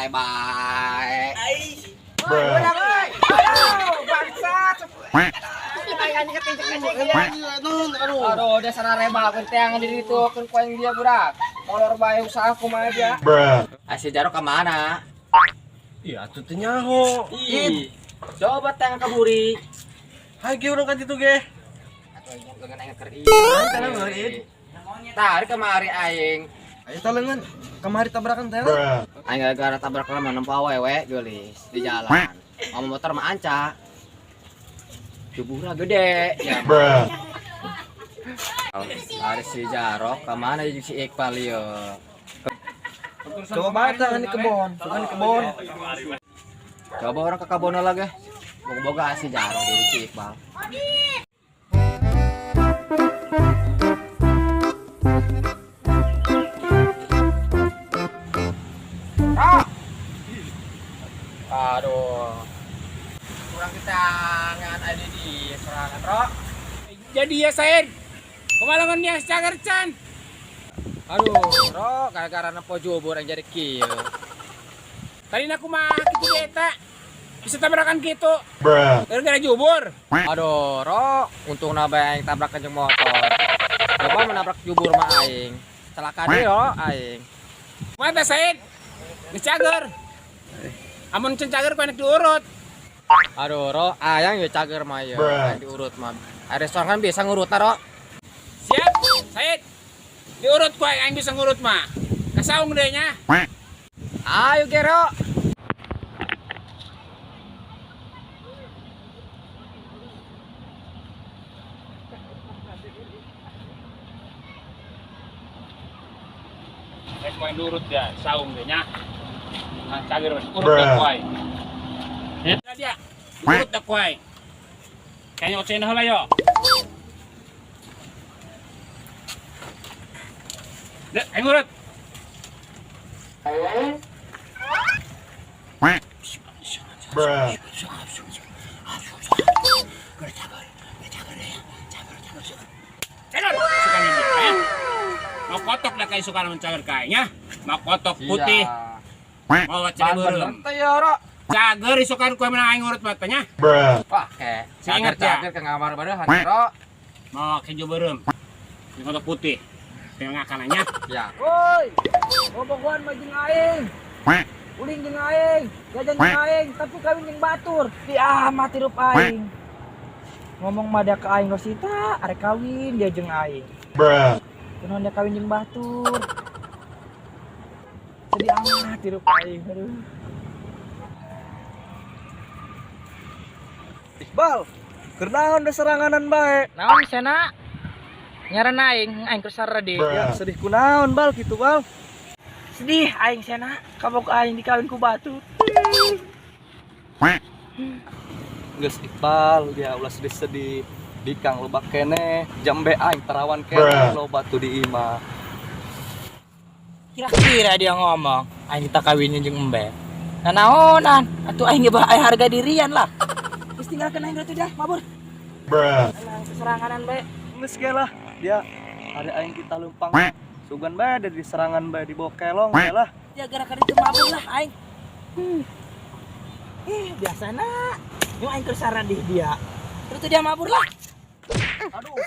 Sarare bae. Bruh. Aduh, bangsat. Aduh, udah sarare bae teangan di ditu keun ku aing dia budak. Molor bae usaha kumaha dia. Bruh. Ah, si Jarok ka mana? Iya, atuh teu nyaho. Ih, coba teangan ka buri. Hai ge urang ka ditu ge. Atuh aing lengan aing keur ieu. Tarik kemari aing. Ayo ta lengan, kamari tabrakan teh. Bruh. Aing gara-gara tabrak lama nempo awewe geulis di jalan. Mau motor mah anca. Jubura gede. Ya. Bruh. Ada si Jarok kemana si Iqbal ieu? Coba tangan di kebon, sugan di kebon. Coba orang ke kebon lagi. Boga-boga si Jarok dari si Iqbal. Ah! Aduh. Kurang kita ngan ada di serangan, Bro. Jadi ya Said, kemalangan dia cagar can. Aduh, Bro, gara-gara nempo jubur yang jadi kieu. Tadi aku mah gitu eta. Bisa tabrakan gitu. Bruh. Gara-gara jubur. Aduh, Ro, untung naba aing tabrak kenceng motor. Coba menabrak jubur mah aing. Celaka deh, Ro, aing. Mata Said, geus cager. Amun can cager ku enak diurut. Aduh, Ro, ayang ya cager mah ya. Bruh. Aing diurut mah. Ada restoran kan biasa ngurut Ro. Siap, Said. Diurut ku aing, aing bisa ngurut mah. Kasaung deh nya. Ayo, Gero. Rek ku aing diurut ya, saung deh nya. Nah, cager mah urut dah ku aing. Ya dia, urut dah ku aing. Kayaknya ocen heula yo. Dek, aing urut. Bruh. Cager, suka ini ya. Mau kotok dah kayak suka lamun cager kayaknya. Mau kotok putih, mau cere Ban bener beureum. teh ya, Ro. Cager isukan ku menang aing urut matanya. Bruh. Wah, ke Ingat ya. cager-cager ke ngamar badehan, Ro. Mau kejo beureum. Ini kotok putih. Tinggal ngakanannya. Ya. Woi, bobogohan mah jeung aing. Uling jeung aing, jajan jeung aing, tapi kawin jeung batur. Di amat hirup aing. Ngomong mah dia ke aing Rosita, arek kawin dia jeung aing. Bruh. Kunaon dia kawin jeung batur. Sedih amat hirup aing. Aduh. Iqbal, keur naon da seranganan bae? Naon sena? Nyaran aing, aing keur saredih. Ya, Bruh. sedih kunaon bal kitu bal. Sedih aing sena, kabok aing dikawin ku batur. Geus Iqbal, dia ulah sedih-sedih. Di kang loba keneh, jambe aing terawan keneh Bruh. loba tuh di imah. Kira-kira dia ngomong, aing kita kawinin jeung embe. Nah naonan, atuh aing ge aing harga dirian lah. Geus tinggalkeun aing atuh dah, mabur. Bruh. Alah, keseranganan bae. Geus ge lah, dia ada aing kita lempang. Sugan bae ada di serangan bae dibawa kelong ya lah. Ya gara-gara itu mabur lah aing. Ih, biasana. Yung aing keur saradih dia. Terus tuh dia mabur lah. Aduh.